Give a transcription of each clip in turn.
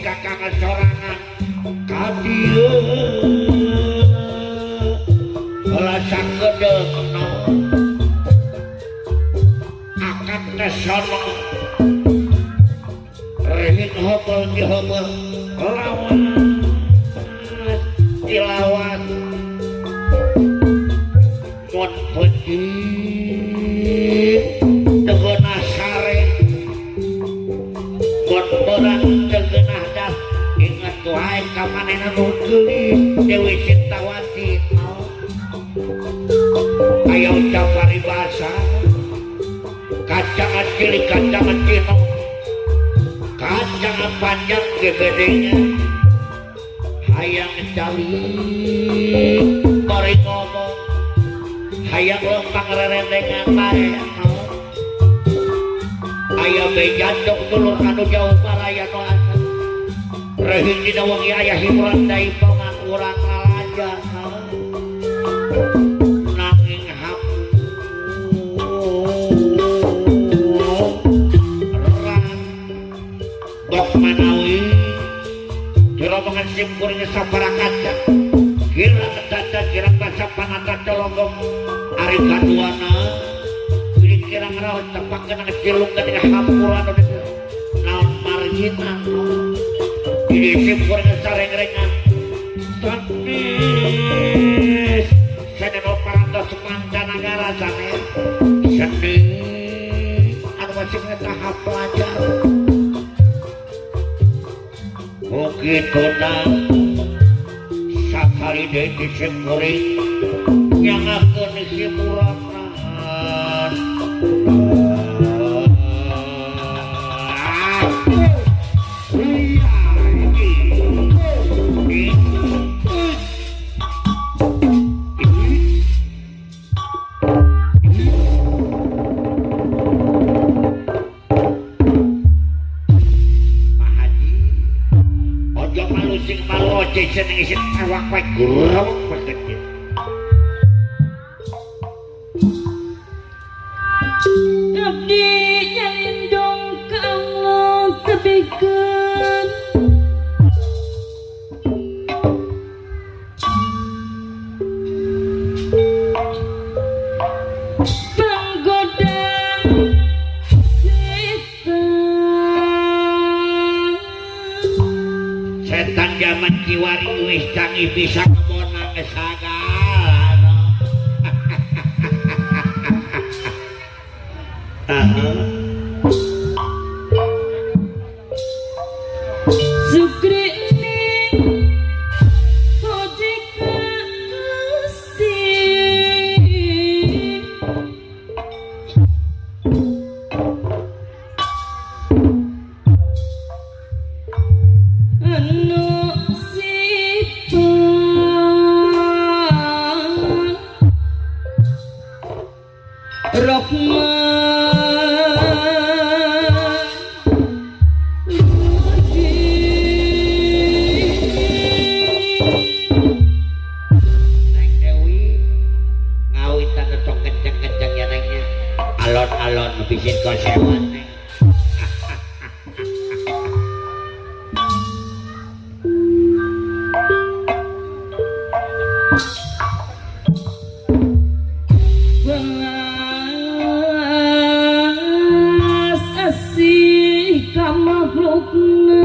kakang sorangan ka dieu heula sakedeungna akang teh sono rehin hobel di hobel lawan dilawan mun penting tegenah sare mun berang tegenah das ingat wae ka manehna nu geulis Dewi Sintawati aya ucap paribasa kacangan cilik kacangan cino kacangan panjang gedenya hayang calik bari ngomong hayang lempang rerendengan bae aya bejandok dulur anu jauh baraya nu asa rehin dina wengi aya hiburan daipongan urang lalaja nanging hampura bok manawi diromongan simkuring saparakaca kirang caca kirang basa panata colonggong ari kaduana pilih kirang raos tepak kena cilung ketika hampura anu naon margina di simkuring sareng-rengan sanes saneno parantos mancanagara sanes seni anu masih tahap pelajar Bukituna sakali deui di simkuring nyangakeun hiburan. Abdi nyalindung ka Allah tebikeun panggodang setan setan zaman kiwari wis canggih bisa kebonang sagalana. Sukri ning puji kasih anu sifat Rahman Neng Dewi ngawitan tong kenceng-kenceng ya nengnya alon-alon bisin kosewan neng. Welas asih ka makhlukna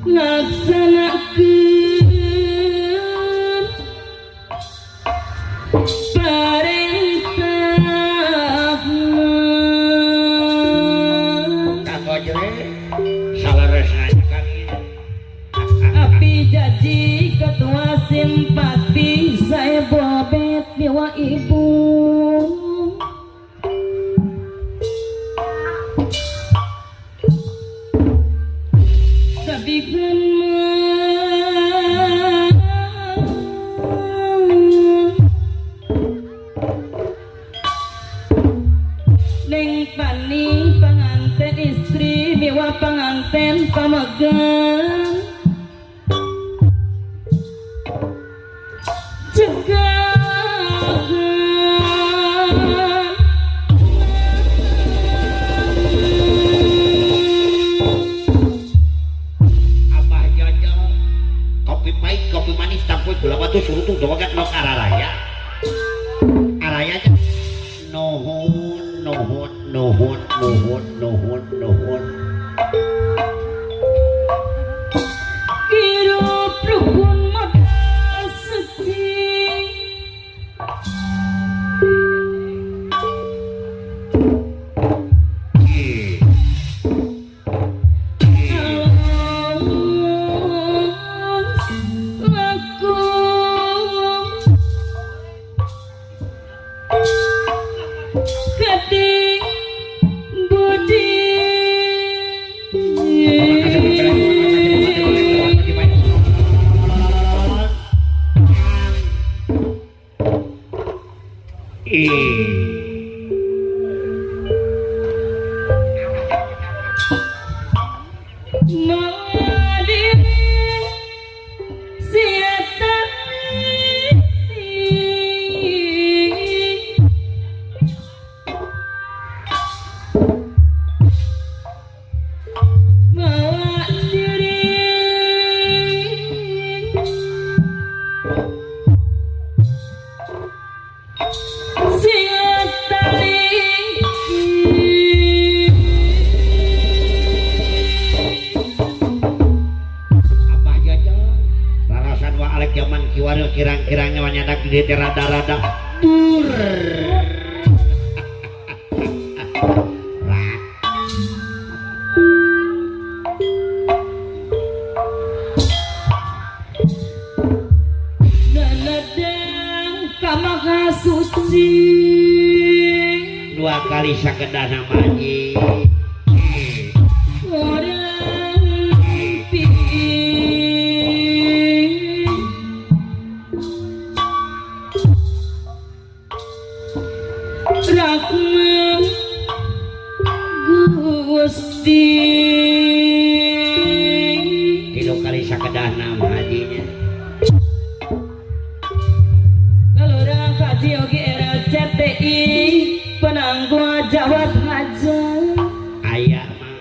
laksanakeun parentahna. Kanggo jere saleresna kang Api jaji ketua simpati saya bobet dewa ibu Sabikan Neng pani panganten istri miwa panganten pamegan Cegahan Kula mah tuh suruh tuh dogat nok araraya. Araya nya nuhun nuhun nuhun nuhun nuhun nuhun. Hirup rukun mata suci. Alus laku gading budi. Mengadili siapa mawa diri siapa. Abah jajan rarasan wa alek zaman kiwari kirang-kirangnya wanyadak di rada-rada dur. Rat. Nanadang ka Maha Suci. Dua kali sakedana maji. Orang pi Rahman Gusti. Tilu kali sakedana hajinya. Kalurang kaji oge RCTI penanggung jawab haja. Aya mah.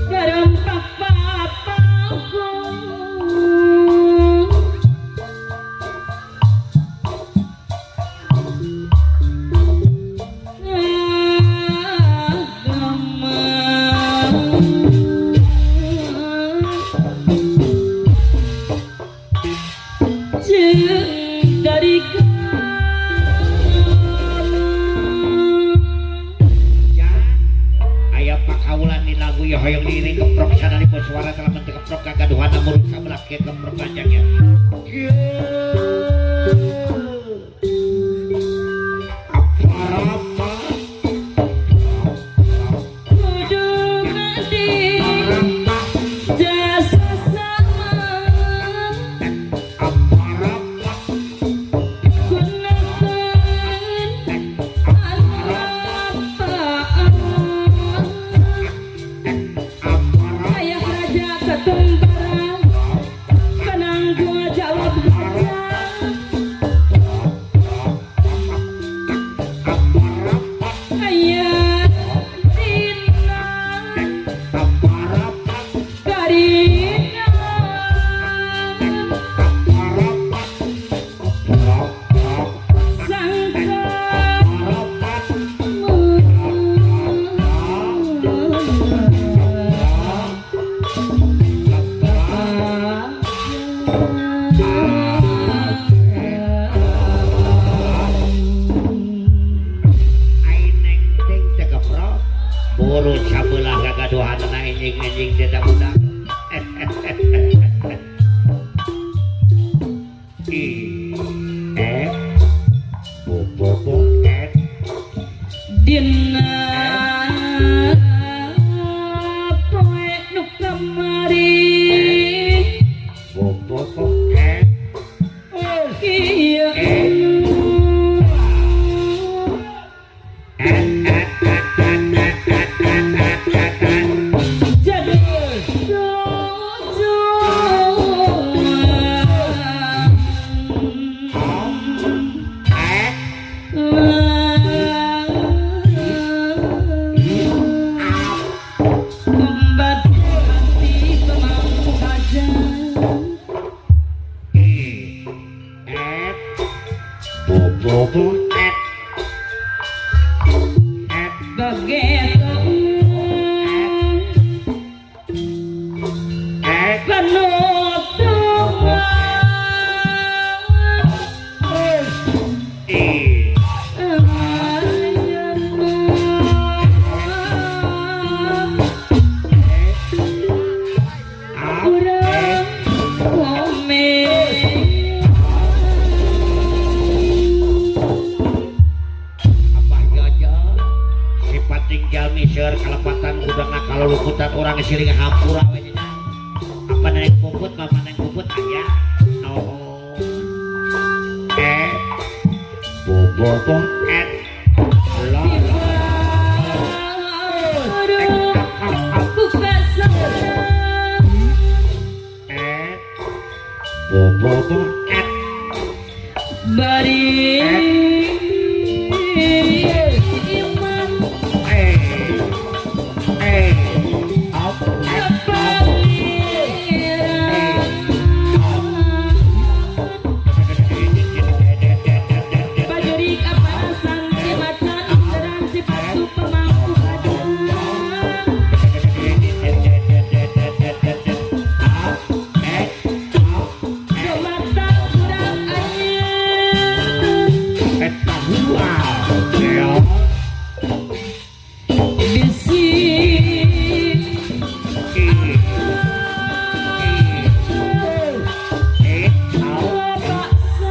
Garampak papaku agama jeung dari Ya. Aya pakaulan di lagu ya hoyong diri keprok sana di suara salaman teu keprok kagaduhana muruk sabelah kieu keprok panjangnya. Apa-apa. Kudu ngadi jasa sama Apa-apa. gunakan alapaan. Ayah raja ketumbara penanggung jawab gajah. Ayah dina karina sangka. Aineng ting teh keprok. Buru sabelah kagaduhanana enjing-enjing teh budak. I F bo bo bo F. Dina poe nu kamari bo bo bo F. ieu F F F F F F F. Jadi tujuan F. Membaca Siling hampura we nya. Apa naik puput, apa naik puput aya. Oh. Eh. Bobo et. La la. Eh. Bobo et. Bari iman Eh. Eh. Op. Et. Op. Eh. Op. Bajurik apanasan si macan inderan si patu pemangku padang. Domata kurang anyar bisi baksa.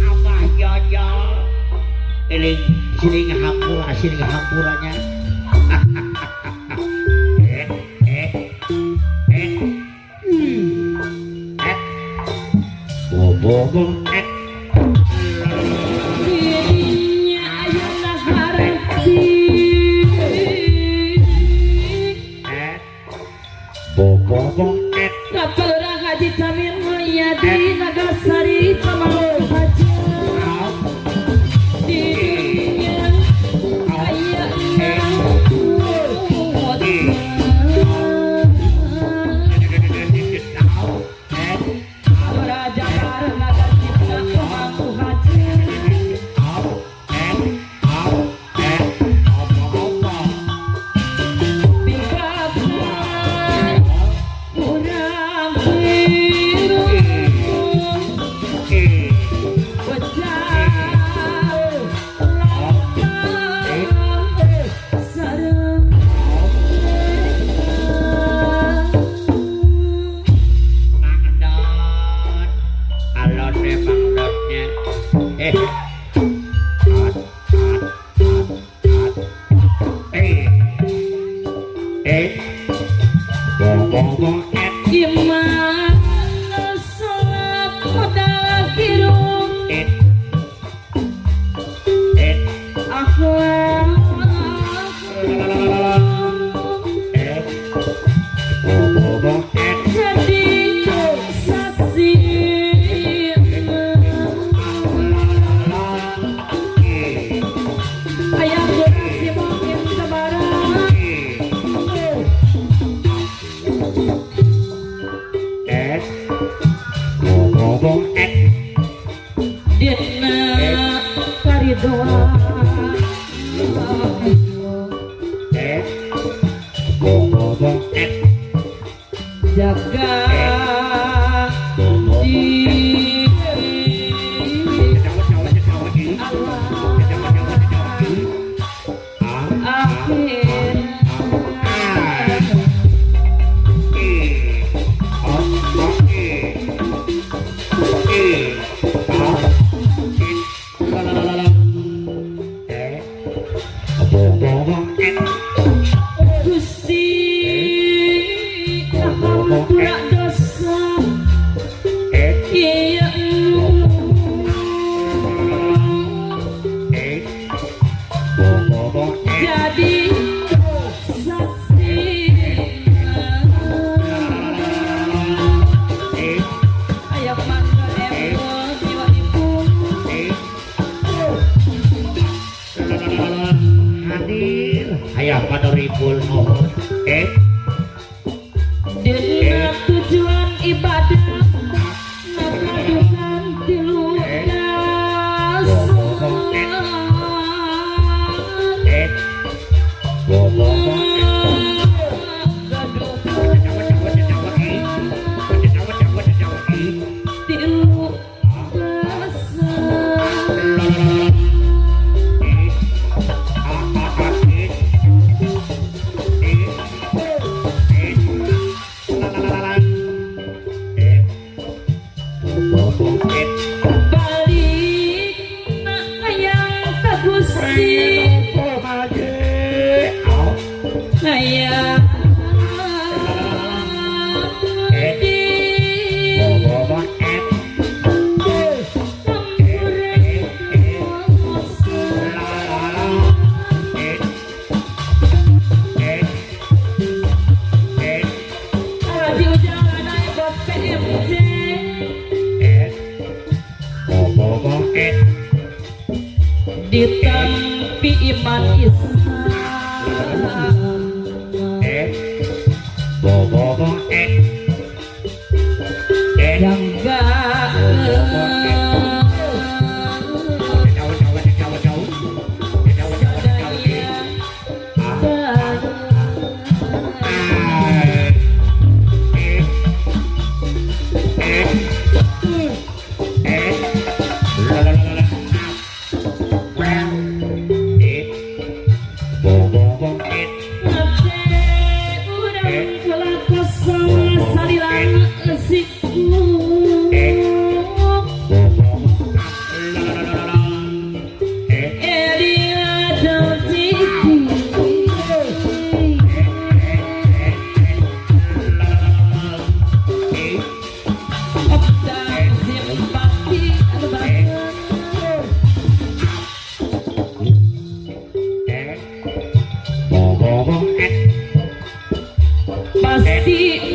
Abah Jojo eling siling hampura siling hampuranya. Eh eh eh eh bobo eh. Dirinya ayeuna harti Eh bobo eh. Kapalurah Haji Camil Mulyadi Nagasari pemangku hajat di dunia aya. Raja Naga Cipta pemangku hajat Bingkapan kurang biru pecah lantang sareng. Mangdot alone mangdotnya eh at at at at eh eh bobo et. Iman salat modal hirup Et et akhlak et bobo et. Jadi saksi. Eh Ayah si mungkin sabaran. Et bobo et. Dina karidoan Et bobo et. Jaga Bobo di Allah akhir. Gusti hampura dosa iya jadi saksi. Ayah mangga emo jiwa ibu. Hadir hayang padoripul nuhun eh. Dina tujuan ibadah ngagaduhan tilu dasar. Eh bobo. Gaduhan tilu dasar. Ditampi iman Islam. Eh, bo bo bo eh eh. Yang gak Jauh jauh jauh jauh jauh jauh jauh eh. Ah, eh eh eh, la la la la, ah, eh, bo bo bo eh. Ngate urang kosong salilang siku. Bo bo, ah, la la la la la, eh. Edia dotiki. Eh. Optang simpati banget. Eh, bo bo bo eh. Pasti.